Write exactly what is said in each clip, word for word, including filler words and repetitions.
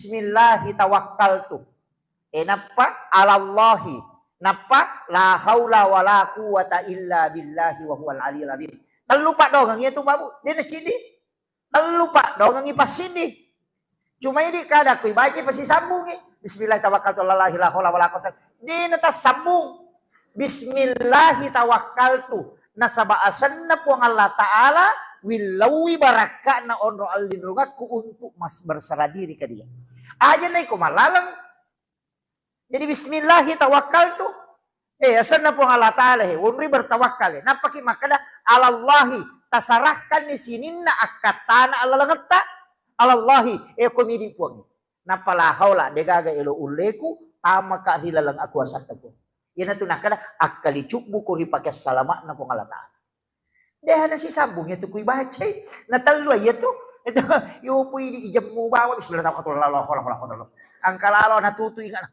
bismillahi tawakkaltu. Eh, nappa alallahi. Nappa la haula wala quwwata illa billahi wa huwal aliyul azim. Tellu paddongeng iya tu, Pak Bu. Dia na cidi. Tellu paddongengi passidi. Cuma idi kada kui baca pasti sambungi. Bismillah tawakkaltu alallahi la haula wala quwwata. Dena tassambung. Bismillahi tawakkaltu. Nasaba asenna Puang Allah Ta'ala, willauwi barakka'na onro allinrungakku untuk mas berserah diri ke Dia. Aja naiko malaleng. Jadi bismillahi tawakkaltu. Eh, asenna Puang Allah Ta'ala he, wonri bertawakkal he. Nappaki makkeda alallahi, tasarahkanni sininna akkattana allalengetta. Alallahi, eh, ko midi Puang. Nappa la haula, degaga elo ulleku tamaka ri laleng akuasatta Puang. Iyanatu nakkeda akkalicubbuko ri pake salama'na Puang Allah Ta'ala. Dehana sisambung iya tu kui bacai. Na tellu iya tu. Itu yopu idi ijemmu bawa bismillah tawakkaltu ala Allah la haula wala quwwata illa billah. Angka lalo na tutu ingat.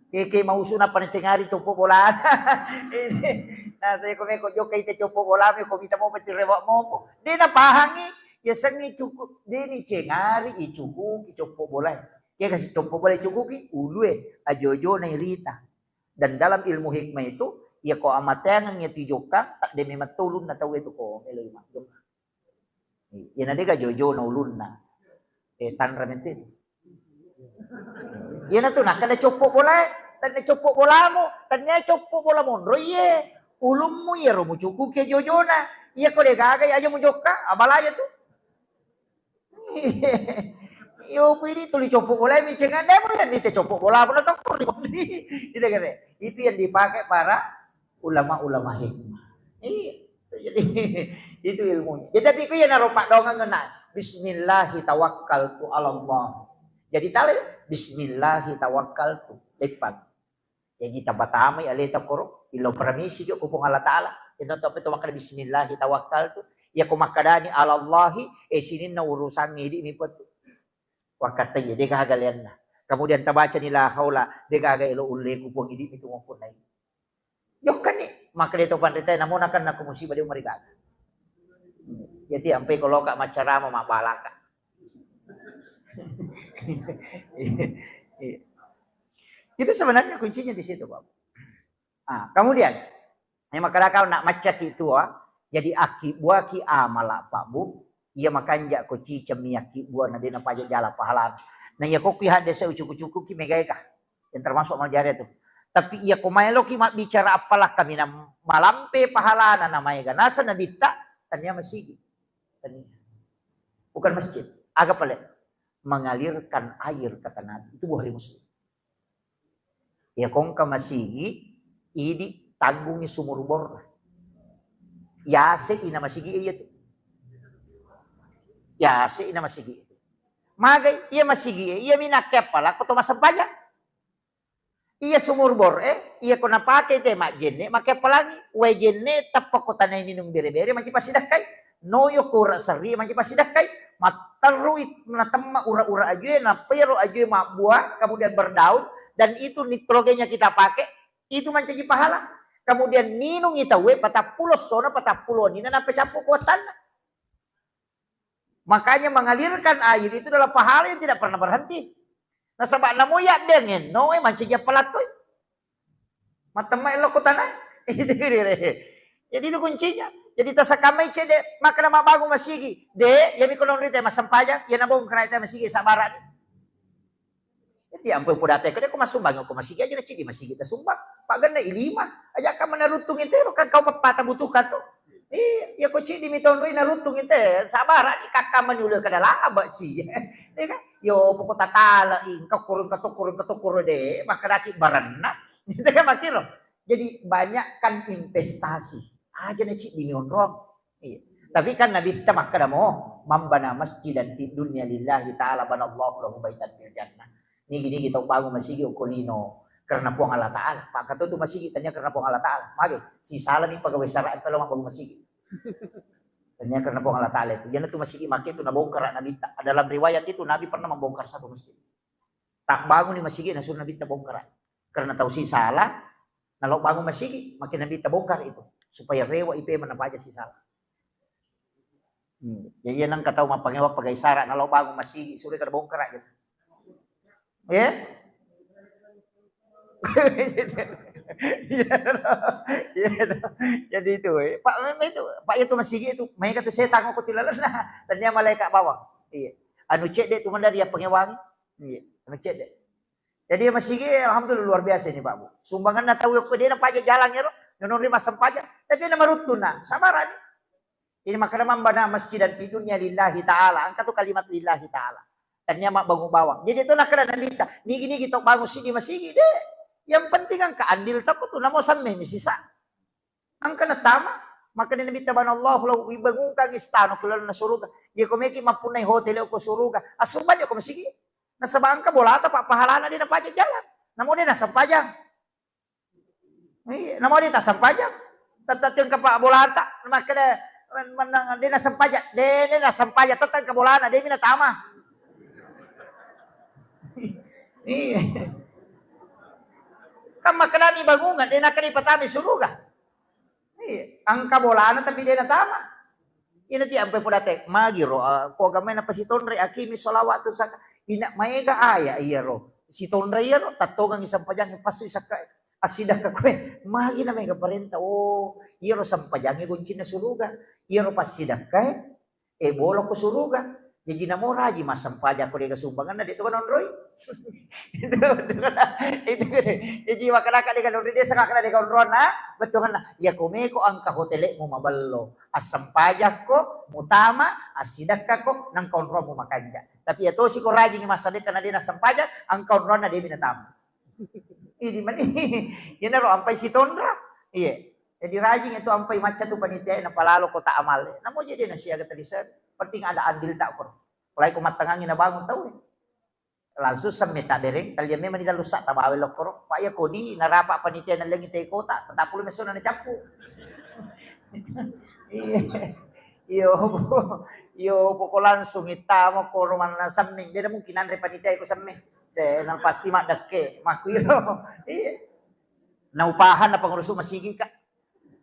Keke mausu na pancengari coppo bola. Nah, saya ko meko jokka ite coppo bola me ko mita mau peti rewa mopo. Dia na pahangi ya sengi cukup dia ni cengari i cukuki coppo bola. Keke si coppo bola cukuki ulue ajojo na irita. Dan dalam ilmu hikmah itu, iya ko amateangeng iya tu ijokkang, tadde memeng to ulunna tau itu ko melo i majjokka. Iya na dega jojona ulunna. Eh, tanra mente. Iya na tu nakkeda coppo bola, tadde coppo bolamu, tania coppo bola monro iye. Ulummu iya ro mucukuki jojona. Iya ko degaga aja mujokka, abala aja tu. Yo pidi tuli coppo bola mi cengan demo ya mite coppo bola pun kau kuri. Gitu kan. Itu yang dipakai para ulama-ulama hikmah. Iya. Jadi itu ilmunya. Ya tapi ku ya naro paddongeng ngena. Bismillahi tawakkaltu ala Allah. Jadi tale bismillahi tawakkaltu. Depan. Jaji tapatamai aleta koro, illau paramisi jo ko Puang Allah Ta'ala. Inna to apa to makkeda bismillahi tawakkaltu. Iya ko makkedani alallahi, eh sininna urusangnge idi mi petu. Wakkatta iya de gaga leanna. Kemudian tabacani la haula, de gaga elo ulleku Puang idi mi tu mampun nai. Jokkani, makkeda to panrita namo nakan nako musibah de umari gaga. Jadi ampe ko loka maccarama mabbalaka. Iya. Itu sebenarnya kuncinya di situ, Pak. Ah, kemudian, yang makkeda kau nak maccaki tua, jadi aki buaki amala Pak Bu, iya makanja ko ciceng mi aki bua na dena paja jala pahalana. Nah, iya ko ki hadde se ucuku-cuku ki megaika. Yang termasuk mau jari itu. Tapi iya ko maelo ki mabbicara apalakka minang malampe pahalana na maega nasa nabitta tania masigi. Tania. Bukan masjid. Aga pale? Mengalirkan air kata Nabi. Itu Bukhari Muslim. Ya kongka masigi, idi tanggungi sumur bor. Yase ina masigi iya tu. Yase ina masigi. Magai iya masigi iya minakke apalakko to masempajang. Iya sumur bor e, iya ko napake te majjenne, make pelangi, wae jenne tappa ko tanai minung bere-bere manci pasidakkai. Noyo ko ura serri manci pasidakkai. Matterui natemma ura-ura ajue, napero ajue mabbua, kemudian berdaun, dan itu nitrogenya kita pakai, itu mancaji pahala. Kemudian minung itawe patappulo sona patappulo nina napecappu kuatanna. Makanya mengalirkan air itu adalah pahala yang tidak pernah berhenti. Nasaba namo yabbengenno e mancaji appalattoi. Matemma ello ko tanah. Jadi itu kuncinya. Jadi tasakamai cede, maka nama bangun masigi. De, ya mi kono rite masempajang, ya nabongkara ita masigi sabara ni. Jadi ampun podate kede ko masumbang ko masigi aja na cidi masigi tasumbang. Paganna ilima. Aja ka mana rutung intero kan kau pepata butuhkan tu. Iya, ya ko cidi mi tonroi na rutung inte sabara ni kakka manyulu kada laba si. Ya kan? Yo poko tatala ingka kurung kato kurung kato kuro de, makaraki baranna. Gitu kan makiro. Jadi banyakkan investasi. Aja na cidi mi onrong. Iya. Tapi kan Nabi ta makkada mo, "Man bana masjidan fid dunya lillahi ta'ala banallahu lahu baitan fil jannah." Nigi-nigi tau bangun masigi okko lino karena Puang Allah Ta'ala. Pak kata tu masigi tanya karena Puang Allah Ta'ala. Mage, si salami pegawai syara' pelo mabbangun masigi. Tanya karena Puang Allah Ta'ala itu. Jangan tu masigi make tu nabongkar Nabi ta. Dalam riwayat itu Nabi pernah membongkar satu masjid. Tak bangun di masigi na suruh Nabi ta bongkar. Karena tau si salah, nalo bangun masigi, makin Nabi ta bongkar itu supaya rewa ipe mana paja si salah. Hmm. Jadi nang katau mappangewa pagai sara nalo bangun masigi, sure kada bongkar aja. Eh? Iya, iya. Jadi itu, eh. Pak, memang itu, Pak, itu masigi itu, maega tu setang ko tilalenna. Tania malaikat bawang. Iya. Anu cedde tu mandari ya pengewangi. Iya, anu cedde. Jadi masigi, alhamdulillah, luar biasa ini, Pak, Bu. Sumbanganna tau ko de' napaja jalan ero, nonori massempajang, tapi na maruttunna, sabarani. Ini makana mambana masjidan fi dunya lillahi ta'ala, engka tu kalimat lillahi ta'ala. Tania mabbangung bawang. Jadi tu nakkeda Nabitta, nigi-nigi to bangun sidi masigi de'. Yang penting engka andil tako tu, namo samme mi sisa. Engka natama, makanya Nabitta bana, "Allahu lahu, ibangungkang istana ko lalenna suruga." Iya ko meki mappunnai hotel ko suruga, assumbang ko masigi. Nasaba engka bolata, Pak, pahalana de' napaja jalan. Namo de' nassempajang. Iya, namo de' tassempajang. Tette' engka, Pak, bolata, makkeda mennang de' nassempajang, de', de' nassempajang, tette' engka bolana, de' mi natama. Iya. Kan makkedani bangungan, de' nakkeda ipatama suruga. Iya, engka bolana tapi de' natama. Ina ti ampai podate, magi ro, ah, ko agamai napasitonre, akimi sholawat tu saka. Ina maega aya iya ro. Sitonre iya ro, tattongangi sampajangi, passu sakka, assidakka koe. Magi na maega parenta. Oh, iya ro sampajangi goncinna suruga. Iya ro passidakkae, eh, bola ko suruga. Jaji namo raji massempajang ko de' ga sumbanganna, de' to ga naonroi. Itu, itu, itu, itu. Jaji makkedaka de' ga naonroi, de' saka de' ga onronna, bettuanna. Iya ko meko engka hotelmu maballo. Assempajakko, mutama, assidakkako, nengka onroammu makanja. Tapi iya tosi ko rajingi massadekka na de' nassempajang, engka onroanna de' mi natama. Idi mani, iyanaro ampai sitonra. Iya. Jadi rajing itu ampai macca tu panitia, napalalo kota amal. Namo jadi nasiaga tadi sen. Penting ada andil tak ko. Mulai ko mattangangi nabangun tau. Langsung semme tabbereng, talia memang di dalu sa tabawa lokkoro. Pak, iya kodi narapa panitia nalengi te kota, tetap pulu mesona nacappu. Iya. Iyo, iyo, poko langsung ittama koro manna semmeng. De' mungkin anre panitia iko semmeng. De', nang pasti maddekke, makkuiro. Iya. Naupahan na pengurusu masigi, Kak.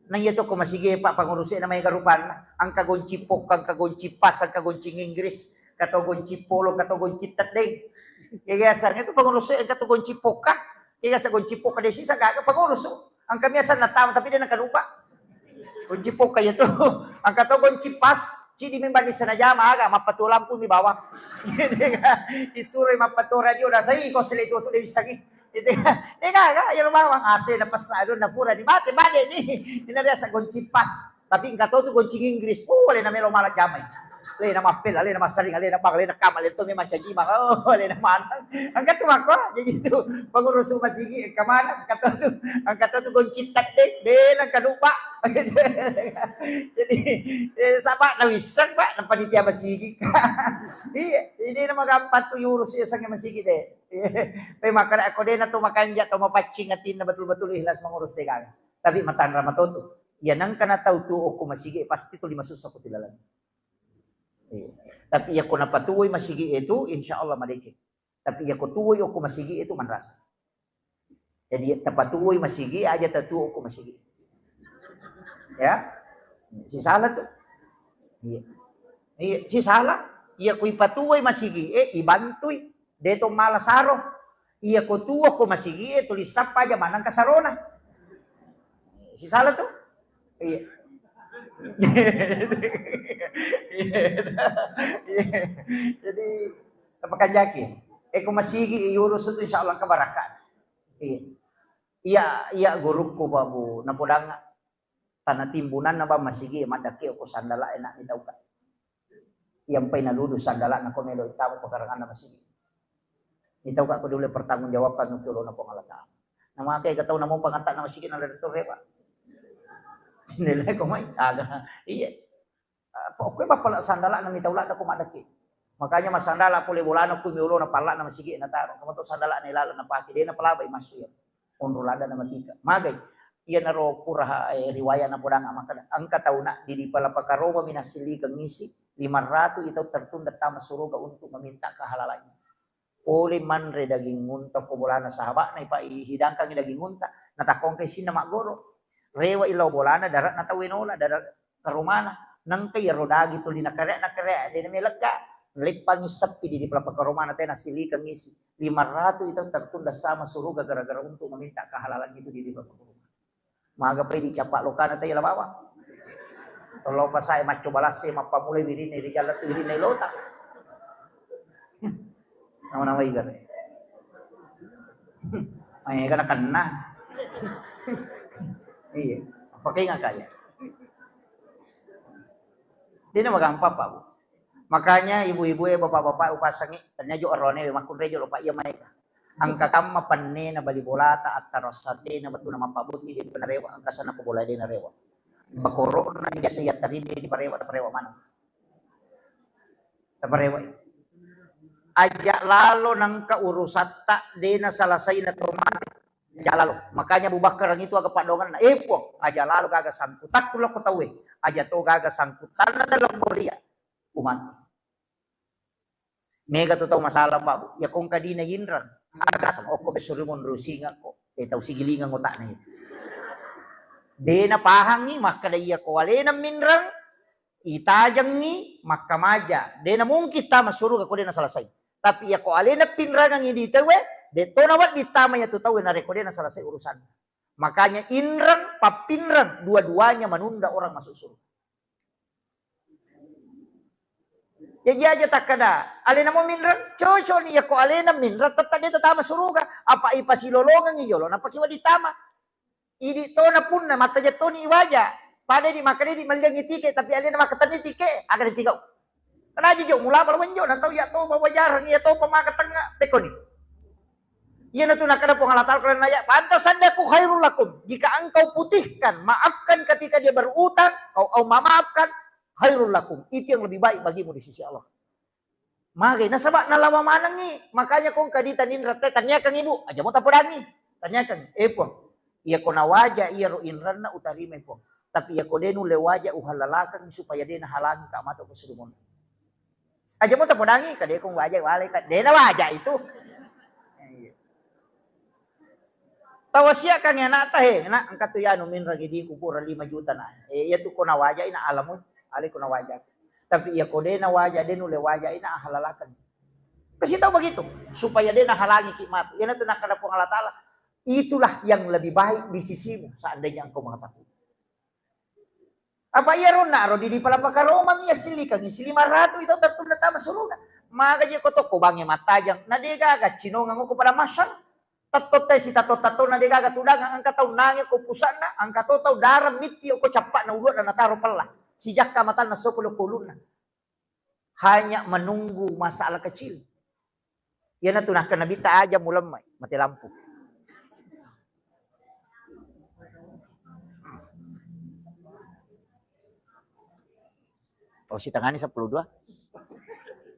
Nang iya to ko masigi, Pak, pangurusena maega rupanna. Engka gonci pokka, engka gonci pas, engka gonci Inggris, engka to gonci polo, engka to gonci teddeng. Iya, biasanya itu pengurusu engka to gonci pokka. Iya, sa gonci pokka de' sisa gaga pengurusu. Engka biasa natama tapi de' nakalupa. Gonci pokka iya tu. Engka to gonci pas, cidi memang di sana jama aga, mappatua lampu mi bawang. Isuro mappatua radio, dasai ko sele tu tu de' bisa ki. Itu kan, eh, gaga, iyaro bawang, A C napessa, aduh, napura ni mate, mate ni. Ini biasa gonci pas. Tapi engka to tu gonci Inggris, oh, lena melo mala jamai. Lena mappela, lena massaring, lena bang, lena kama, lena to memang caji bang. Oh, lena manang. Engka tu mako, jadi tu pengurus masigi, engka mana, engka to tu, engka to tu gonci tadde, de' nengka lupa. Jadi, eh, saba na wisseng, Pak, na panitia masigi. Iya, ini nama gampang tu urus ya sange masigi de'. Tapi makkeda ko de' na to makanja, to mapaccing atinna, betul-betul ikhlas mengurus de' gaga. Tapi matanra matotu. Iya nengka na tau tuo ko masigi, pasti tuli masussa ko tilalang. Iya. Tapi iya ko napatuoi masigi itu, insya Allah madeceng. Tapi iya ko tuoi ko masigi itu manrasa. Jadi tapatuoi masigi aja tatuo ko masigi. Ya. Sisala tu. Iya. Iya, sisala. Iya ko ipatuoi masigi, eh, ibantui. De' to mala saro. Iya ko tuo ko masigi, eh, tuli sappa aja maneng kasarona. Sisala tu. Iya. Iya. Jadi, tapakanjaki. Eh, ko masigi, eh, urus tu insya Allah engka barakka. Iya. Iya, iya, gurukku, Pak, Bu, napodanga. Tana timbunanna, Bang, masigi, maddakke ko sandala, enak ni tauka. Iya, mpai naludu sandala, nako melo tama pekaranganna masigi. Ni tauka ko dulu pertanggungjawabkan untuk lona Puang Allah Ta'ala. Namake ga tau namo pangatta na masigi na lari torre, Pak. Nilai ko mai, aga. Iya. Eh, pokoknya bappala sandala na mitau ladda ko maddaki. Makanya massandala pole bolana ku miolo na palla na masigi na taro. Kamu to sandala na ilala na pake, de' na palabai massu ya. Onro ladda na matika. Magai. Iyanaro pura, eh, riwaya na podang makkeda, engka tauna di dipala pakaroma mina sillikeng isi lima ratu itau tertunda tama suruga untuk meminta kehalalannya. Pole manre daging unta ko bolana sahaba'na, ipa-, ihidangkangi daging unta, natakkongkai sinna maggoro. Rewa illau bolana, dare'na tauwe nola, dare' karomana. Nengka iyaro daging tuli nakare', nakare', de' namelekka. Leppangi seppi di, di pelapaka romana tena silikang isi. Lima ratu itu tertunda sama suruga gara-gara untuk meminta kehalalan itu di, di pelapaka romana. Maga pai dicappa lokana tei la bawang. Tolong pasae macco balasse mappamulai wirinna ri jalla tu wirinna ilota. Nama-nama iga. Maega nakenna. Iya, pakai ngakaya. Dena magampang, Pak, Bu. Makanya ibu-ibu e, bapak-bapak upasangi, tanya jo arone makkunrai jo lo Pak iya maega. Engka kamma pennena bali bolata, attaro satena, bettuanna mappabbotting, de narewa, engka sana ko bola de narewa. Bakorona biasa yattaride diparewa, taparewa maneng. Taparewa. Aja lalo nangka urusatta de nasalasai na to mate. Aja lalo. Makanya Abu Bakar itu aga padonganna, "Eh, Puang, aja lalo gaga sangkutakku lako tauwe. Aja to gaga sangkutanna dalam boria." Umat. Mega tu tau masalah, Pak, Bu. Ya kong kadina yinrang. Aga sama okko besuri monro singakko. Eh, tau sigilingang otakna itu. De napahangi, makkada iya ko alena minrang, itajengi, makkamaja. De na mungkin tama suruga ko de nasalasai. Tapi iya ko alena pinrangangi di tauwe, de to nawedding tama iya tu tauwe narekko de nasalasai urusan. Makanya inrang, pappinrang, dua-duanya menunda orang masuk surga. Jaji aja takkeda, alena mo minreng, cocok ni, yako alena minreng, tetta de tatama suruga. Apa ipasilolongengi jolo, napaki wedding tama. Idi tona punna, mattaja toni iwaja. Pada di makkeda di melliangi tiket, tapi alena makkatenni tiket, aga dipigau. Kena aja jo, mulama lawan jo, na tau ya to, bawa jarang, ya to, pemaka tengah, tekoni. Iyanatu nakkeda Puang Allah Ta'ala, kalau naya, "Fa an tasaddaqu khairul lakum." Jika engkau putihkan, maafkan ketika dia berutang, kau, kau memaafkan, khairul lakum. Itu yang lebih baik bagimu di sisi Allah. Magai, nasaba nalawa manengi. Makanya kong kadita ninrette, tanyakan ibu, aja mo tapodangi. Tanyakan, "Eh, Puang, iya ko nawaja iya ro inranna utarimai, Puang. Tapi iya ko de nulle waja uhalalakan supaya de nahalangi ka mata ko sudumon." Aja mo tapodangi, ka de ko waja walai, ka de na waja itu. Iya. Tawasiakan ya anak ta, he, nak, engka tu ya nu minrang di kupura lima juta na. Eh, iya tu ko na waja ina alamu, ale ko na waja. Tapi iya ko de na waja, de nulle waja ina halalakan. Kasih tahu begitu, supaya de nahalangi ki matu. Iya na tu nakkeda Puang Allah Ta'ala, itulah yang lebih baik di sisimu seandainya engkau mengetahui. Apa iya ronna ro di, di palapaka Roma mi assillikangi silima ratu itu tertunda tama suruga. Maka je ko tokko bange mattajang. Na de gaga cinongang ko pada masang. Tatto tai si tatto-tatto na de gaga tudang angka tau nange ko pusakna, angka to tau darang mitti ko cappa na ulua na nataro pella. Sijakka matanna soko lo kolunna. Hanya menunggu masalah kecil. Iyanatu nakkeda Nabitta, "Aja mulemmai, mate lampu." Oh, sitengani sepuluh dua.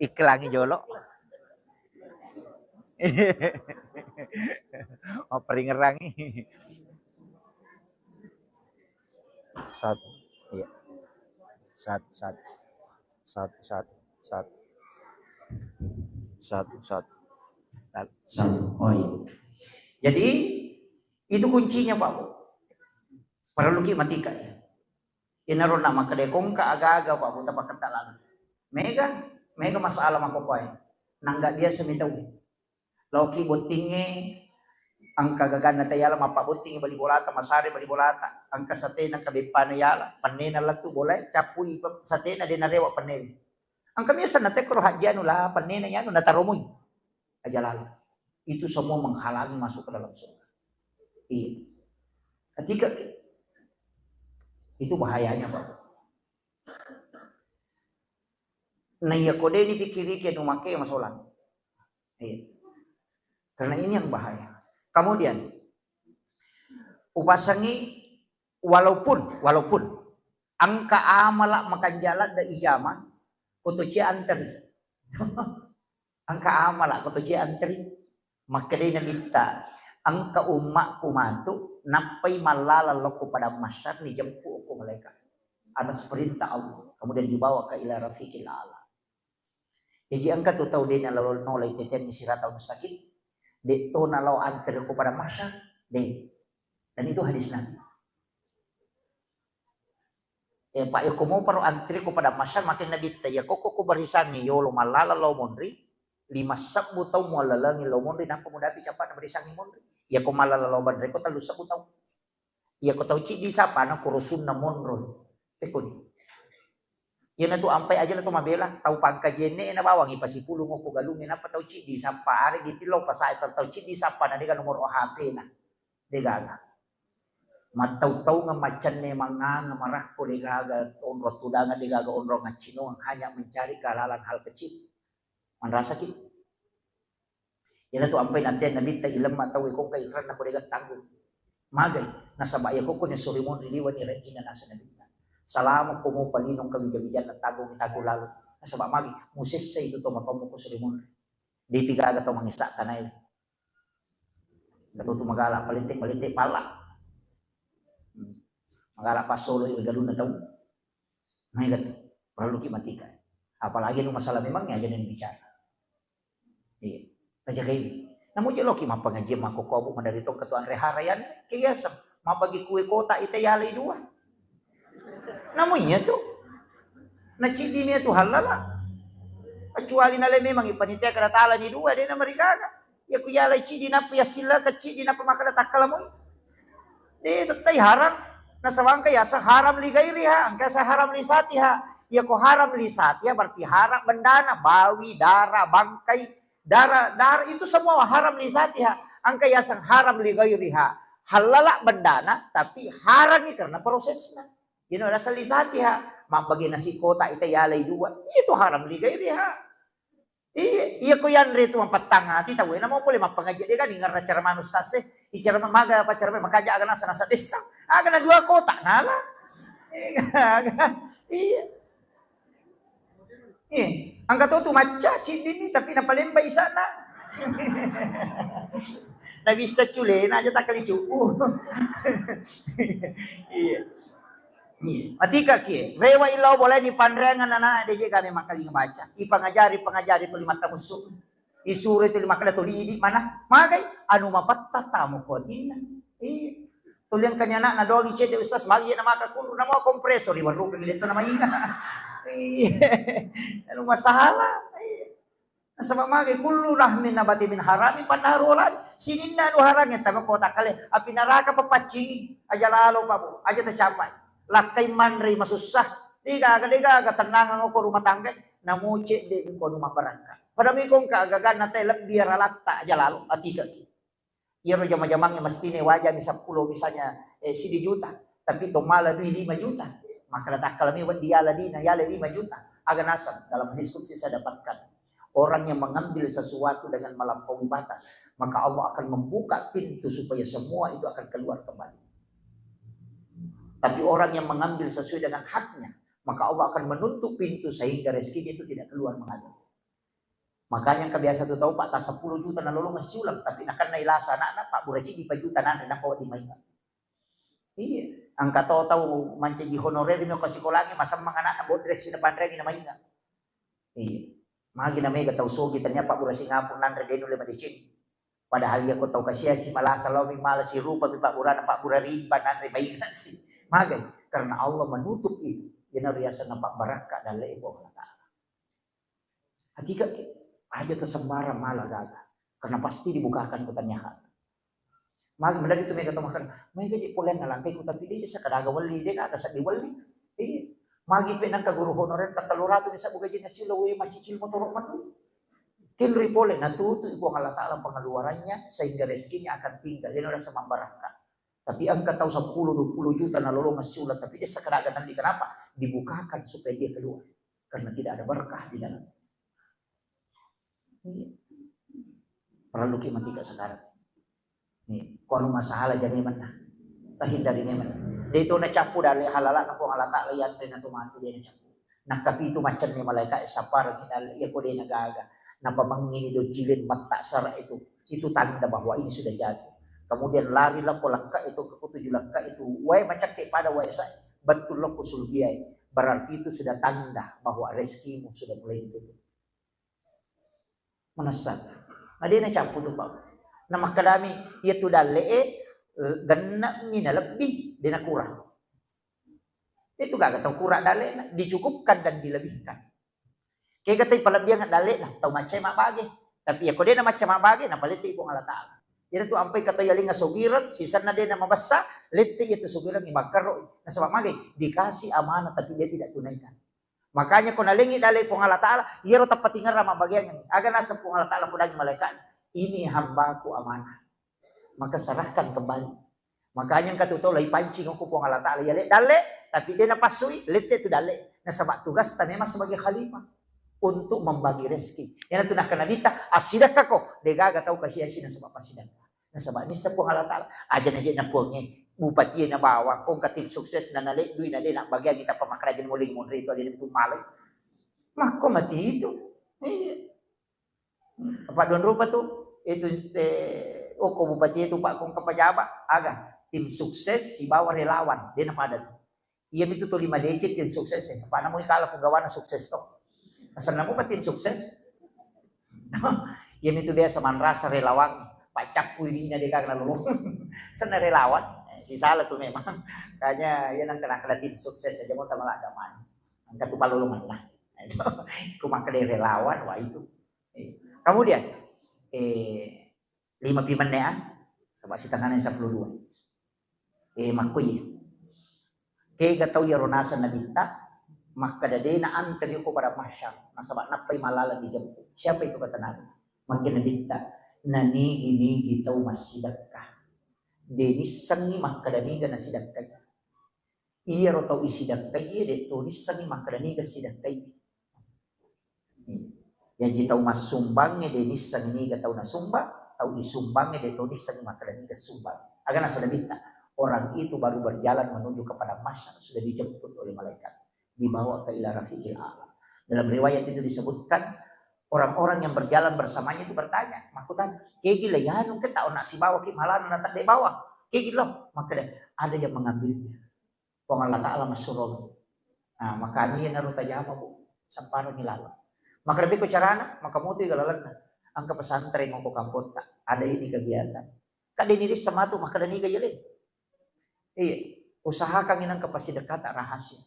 Iklangi jolo. Oh, peringerangi. Satu. Iya. Satu, satu. Satu, satu, satu. Satu, satu. Satu. Oh, iya. Jadi, itu kuncinya, Pak Bu. Perlu ki matika, ya. Inaro na makkeda kongka aga-aga, Pak Bu, tapaketta laleng. Mega, mega masalah makkokoe. Nangga biasa mi tau. Laoki bottingnge, engka gaganna tayala, mappabottingngi bali bolata, masare bali bolata, engka satena kabeppana yala, pennena lettu bolae, cappui pe-, satena de narewa pennena. Engka biasa natekkoro hajji anu la, pennena yanu nataromoi. Aja lalo. Itu semua menghalangi masuk ke dalam surga. Iya. Ketika itu bahayanya, Pak. Nah, iya kode ini pikiriki anu make masolang. Iya. Karena ini yang bahaya. Kemudian, upasangi walaupun, walaupun engka amala makanjala da ijama, kotoci anteri. Engka amala kotoci anteri. Makkedai Nabitta, engka ummakku matu, nappai mallala lokko padang mahsyar, ni jemput okko malaikat atas perintah Allah, kemudian dibawa ke ila rafiqil a'la. Jaji engka tu tau de nalao nolai teteangngi siratal mustaqim, de to nalao antere ko padang mahsyar, de. Dan itu hadis Nabi. Eh, Pak, yako moparo antri ko pada masyar makin nabitta, yako ko, ko barisangi yolo mallala lao monri, lima sebbu tau muallalengi lao monri, nampa mudapi capana barisangi monri. Yako mallala lao banre ko tellu sebbu tau. Yako tau ciddi sapana ko rusunna monro. Tekoni. Iyana tu ampai aja na tu mabela, tau pangkaji enne na bawang ipasipulung ko galungnge, nappa tau ciddi sappa, are gitti lao pasai tau ciddi sappa na dega nomor H P na. Degaga. Mattau-taungeng macenne manganga marakko degaga onrong tudanga, degaga onrong accinoang, hanya mencari kehalalan hal kecil. Manrasaki. Iyana tu ampai natteang nabitta ilemma tau e kongka inranna ko dega tanggung. Magai, nasaba iya kokko ne sori monri liwani rejjinna nasa nabitta. Salamo ko mopa linong kawija-wijanna tanggung tanggung lalu. Nasaba magi, musessa itu tomatomo ko sori monri. Depi gaga tau mangessa tanae. Gatotu magala palette-palette pala. Hmm. Magala passolo i galunna tau. Maega tu, parelluki matika. Apalagi nu masalah memang aja ni bicara. Iya. Tajagai. Namu je loki mappangajian makkokkoe, Bu, madari tongka tu anre harayan, kebiasa. Mabagi kue kotak ita yalai dua. Namu iya tu. Naciddi ni tu halala. Kecuali nale memang ipanitia kada tala ni dua, de na marigaga. Iya ku yalai ciddi nappa yassilla ka ciddi nappa makkada takkala mui. De tettai haram. Nasaba engka yaseng haram li gairiha, engka yaseng haram li satiha. Iya ko haram li satiha berarti haram bendana, bawi, dara, bangkai, dara, dara itu semua haram li satiha. Engka yaseng haram li gairiha. Halala bendana tapi haram ni karena prosesna. Iyana rasa li satiha. Mabbagi nasi kotak ita yalai dua. Itu haram li gairiha. Iya, iya ko yanre tu mapettang ati tau, namo pole mappangaji de kan ingerra ceramah ustaz e. I ceramah maga apa ceramah makaja aga nasa nasa desa. Aga na dua kotak nala. Iya. Iya. Angka to tu macca ciddi ni tapi napalemba isana. Na bisa culena aja takali cupu. Iya. Iya. Matika kie, rewa illau boleh ni panreangan anak de je kami makkalinga baca. Ipangajari, pangajari tuli matta musu. Isuro tuli makkada tuli idi mana? Magai anu mapatta tamu ko atinna. Iya. Tuli engkani anak na dogi cedde ustaz magi na maka kuru na mau kompresor di warung gitu nama inga. Iya. Anu masalah. Iya. Nasaba magi kullu lahmin nabati min harami pannaru oladi. Sininna anu harangnge tama kota kale api naraka papaccingi aja lalo pabu aja tacapai. Lakkai manrei masussa. Degaga degaga tennangang ko rumah tangga. Namu cedde ko anu mabarakka. Pada miko engka agaganna te lebbi ralatta aja lalo atikaki. Iyaro jama-jamangnge mestine wajami seppulo misalnya, eh, sidi juta, tapi to mala dui lima juta. Maka natakkalami weddi yala dina, yala lima juta. Aga naseng dalam diskusi saya dapatkan. Orang yang mengambil sesuatu dengan melampaui batas, maka Allah akan membuka pintu supaya semua itu akan keluar kembali. Tapi orang yang mengambil sesuai dengan haknya, maka Allah akan menutup pintu sehingga rezekinya itu tidak keluar mengalir. Makanya engka biasa tu tau, Pak, ta seppulo juta nalolongeng siuleng, tapi nakennai lasa anakna, pabbura ciddi pa juta nanre, nappa wedding mainga. Iya, engka to tau mancaji honorer mi ko sikolangnge, masemmeng anakna, bodresi napanreangi na mainga. Iya. Magi na mega tau sogi, tania pabbura Singapura nanre, de nulle madeceng. Padahal iya ko tau kasiasi malasa laomi mala sirupa mi pabburana, pabbura rimpa nanre mainga si. Magai? Karena Allah menutup itu. Iyana riasenna pabbarakka dalle Puang Allah Ta'ala. Atika ke, aja tersembarang mala gaga. Karena pasti dibukakan ku tania hak. Magi mendaki tu mega to makan, mega je polen nalangkai ku tapi de sakadaga wali, de gaga saddi wali. Iya. Magi pe nangka guru honorer ta tellu ratu bisa buka jenis silo we macicil motoro menu. Tinri pole natutu Puang Allah Ta'ala pengeluarannya sehingga rezekinya akan tinggal. Dia rasa membarakka. Tapi engka tau seppulo dua puluh juta nalolongeng siuleng tapi de sakadaga nanti kenapa? Dibukakan supaya dia keluar. Karena tidak ada berkah di dalam. Iya. Parelluki matika sekarang. Nih, ko anu masalah jane menna. Tahindari memang. De to nacappu dalle halala na Puang Allah Ta'ala yanre na tu mati de nacappu. Nakkapitu maccenne malaika sappareng dalle iya ko de nagaga. Napamengngini doccilin matta sara itu. Itu tanda bahwa ini sudah jatuh. Kemudian lari lako lekka itu ke tujuh lekka itu. Wae macakke pada wae sa betul lako sulbiai. Berarti itu sudah tanda bahwa rezekimu sudah mulai ditutup. Manessa. Na de nacappu tu, Pak. Na makkedami, iya tu dalle'e, eh, genne'mi nalebbi, de nakurang. Itu gaga tau kura dalle'na, dicukupkan dan dilebihkan. Kega tau palebbiang dalle'na, tau maccai mabbage. Tapi iya ko de'na macca mabbage, napalette Puang Allah Ta'ala. Iyana tu ampai katau yalengnga sogireng, sisenna de'na mabessa, lette iya tu sogireng makkero, nasaba mage, dikasih amanah tapi dia tidak tunaikan. Makanya ko nalengngi dalle Puang Allah Ta'ala, iyaro tappatingerang mabbageang. Aga naseng Puang Allah Ta'ala podangi malaikat, "Ini hambaku amanah." Maka serahkan kembali. Makanya engka tu tau lai pancing ko Puang Allah Ta'ala, yale dalle, tapi de napassui, lette tu dalle. Nasaba tugasta memang sebagai khalifah untuk membagi rezeki. Iyana tu nakkeda Nabitta, "Assidakkako, degaga tau kasi-asi nasaba passidakka." Nasaba nisseng Puang Allah Ta'ala. Aja naje na Puangnge, bupati na bawang, kongka tim sukses na naleddui na de nabbageangi tappa makkaraja muling monri tu aja tu malai. Makko mati itu. Iya. Apa don rupa tu? Itu, eh, oko bupati itu pak kongka pejabat, aga tim sukses sibawa relawan, de napada tu. Iya mitu tu lima D C tim sukses, eh. Apa namu kala penggawana sukses to. Asal namu apa tim sukses? Iya mitu biasa manrasa relawan, pacakku irinya de kagak lalu. Sana relawan, eh, si salah tu memang. Kayaknya iya nang kena kena tim sukses aja mau tamalak damai. Angkat tu palolongan lah. Itu, ku makkeda relawan, wah itu. Eh, kemudian, eh, lima pi menne, ah, sebab setengahnya sepuluh dua. Eh, makko iya. Kega tau iyaro naseng Nabitta, makkeda de na anteri ko pada mahsyar, nasaba nappai malala dijemput. Siapa itu kata Nabi? Makkeda Nabitta, nanigi-nigi tau massidakka. De nissengi makkeda niga nasidakkai. Iyaro tau isidakkai, de to nissengi makkeda niga sidakkai. Jaji tau massumbangnge de nisseng niga tau nasumbang, tau isumbangnge de to nisseng makkeda niga sumbang. Aga naseng Nabitta, orang itu baru berjalan menuju ke padang mahsyar, sudah dijemput oleh malaikat, dibawa ke ila rafiqil a'la. Dalam riwayat itu disebutkan, orang-orang yang berjalan bersamanya itu bertanya, makkutana, "Kegi la yanu ke tau na sibawa ki malana na tadde bawa? Kegi lo?" Makkeda, "Ada yang mengambilnya." Puang Allah Ta'ala massurong. Nah, makanya iyanaro tajama, Bu. Samparani laleng. Makkeda beko carana, maka motoi ga lalenna. Engka pesantren ko kampotta, ada ini kegiatan. Kadde ni rissa matu, makkeda niga yele. Iya, usahakan inang ke passidekkata rahasia.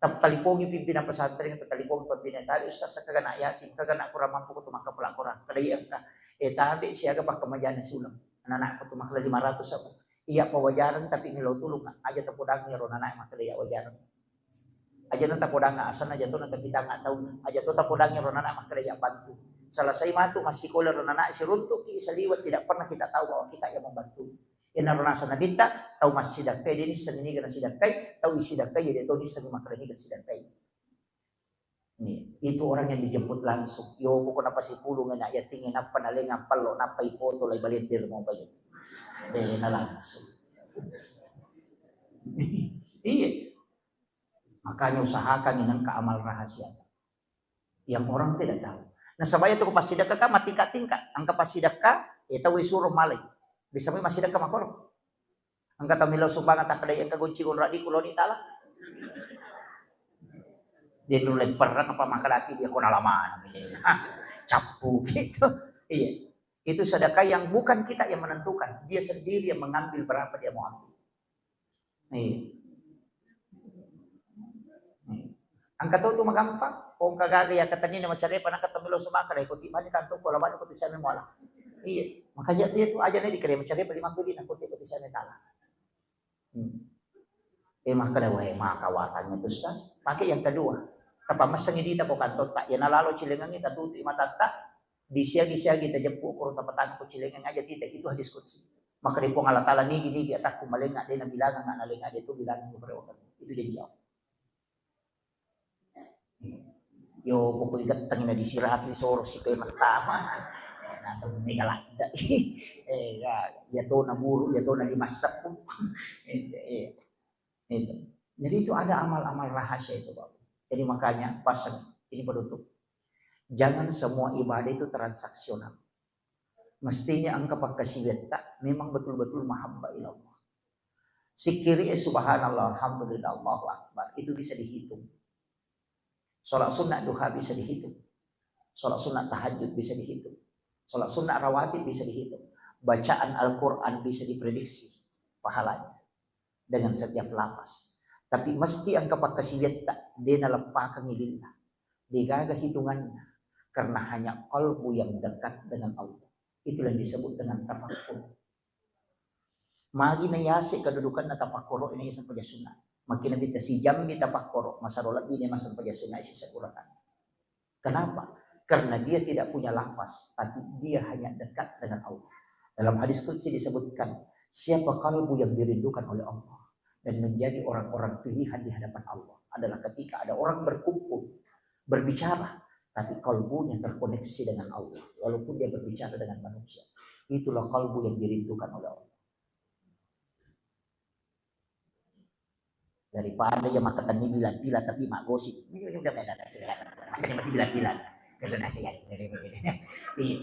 Tap-, talipongi pimpinan pesantren, talipongi pimpinan tadi, "Ustaz, kagana yatim, kagana kurang mampu ko tu makkapala Quran." Kada iya engka. Eh, tabe siaga pakkemajana suleng. Anak-anak ko tu makkeda lima ratus apa. Iya, pawajareng tapi melo tulung, aja tapodangi ro nana makkeda iya wajareng. Aja na tapodangi asanna, aja to na tapitanga taunna, aja to tapodangi ro nana makkeda iya bantu. Selesai matu massikola ro nana, siruntuki saliweng, tidak pernah kita tahu bahwa kita yang membantu. Iyanaro naseng Nabitta, tau massidakkai de nisseng niga nasidakkai, tau isidakkai de to nisseng makkeda niga sidakkai. Nih, itu orang yang dijemput langsung. Yo, pokokna pasipulung na yatingnge nappa nalengang pello, nappa ipoto lai balender mau bayar. Dena langsung. Iya. Makanya usahakan inangka amal rahasia. Yang orang tidak tahu. Nasaba iya tu ko passidekka kan matingkat-tingkat. Engka passidekka, eh, tau isuro malai. Bisa mai massidekka makoro. Engka tau melo sumbang takkeda engka gonci gonradiku loni tala. Dia dulu perang apa makalaki dia kona lama. Cappu gitu. Iya. Itu sedekah yang bukan kita yang menentukan. Dia sendiri yang mengambil berapa dia mau ambil. Iya. Iya. Engka to tu magampang, ko engka gaga iya katenni na macarepa, na katemmi lo sumaka dai, ko tiba ni tantu ko labani ko tisame muala. Iya, makanya tu iya tu aja na dikere macarepa lima kuli na ko tiba tisame tala. Hmm. Eh, makkeda, "Wae, maka watangnya tu, Ustaz." Pakai yang kedua. Tapamessengi dita ko kantor tak, iya nalalo cilengengi tatutu matatta, disiagi-siagi tajeppu ko tapatang ko cilengeng aja tita, itu hadis qudsi. Maka di Puang Allah Ta'ala nigi-nigi atakku malenga, de nabilangang, na lenga de tu bilangang kepada waktu. Itu janji Allah. Yo, pokoknya gettengi na disirati soro si koi pertama. Naseng mega ladda. Eh, ya, ya to na buru, ya to na lima seppu. Eh, eh, itu. Jadi itu ada amal-amal rahasia itu, Bapak. Jadi makanya pasang ini penutup. Jangan semua ibadah itu transaksional. Mestinya engka pakkasiwiatta memang betul-betul mahabbah ilallah. Sikkiri, eh, subhanallah, alhamdulillah, Allahu akbar, itu bisa dihitung. Sholat sunnah duha bisa dihitung. Sholat sunnah tahajud bisa dihitung. Sholat sunnah rawatib bisa dihitung. Bacaan Al-Quran bisa diprediksi pahalanya dengan setiap lafaz. Tapi mesti engka pakkasiwiatta, de naleppakengngi lillah. Degaga hitunganna, karena hanya qalbu yang dekat dengan Allah. Itulah yang disebut dengan tafakkur. Magi na yase kedudukanna tafakkuro ini sampajang sunna. Makin nabi tasijammi tafakkuro, masaro lebbi ne massampajang sunna sisa Quran. Kenapa? Karena dia tidak punya lafaz, tapi dia hanya dekat dengan Allah. Dalam hadis qudsi disebutkan, siapa kalbu yang dirindukan oleh Allah dan menjadi orang-orang pilihan di hadapan Allah adalah ketika ada orang berkumpul, berbicara, tapi kalbunya terkoneksi dengan Allah, walaupun dia berbicara dengan manusia. Itulah kalbu yang dirindukan oleh Allah. Daripada ya makkatenni bilang-bilang tapi maggosip. Ini udah beda, beda, beda. Jadi mati bilang-bilang. Karena saya. Iya.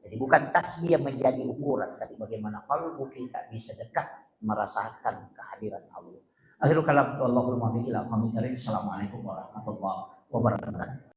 Jadi bukan tasbih yang menjadi ukuran, tapi bagaimana kalbu kita bisa dekat merasakan kehadiran Allah. Akhirul kalam, wallahul muwaffiq ila aqwamit thariq. Assalamualaikum warahmatullahi wabarakatuh.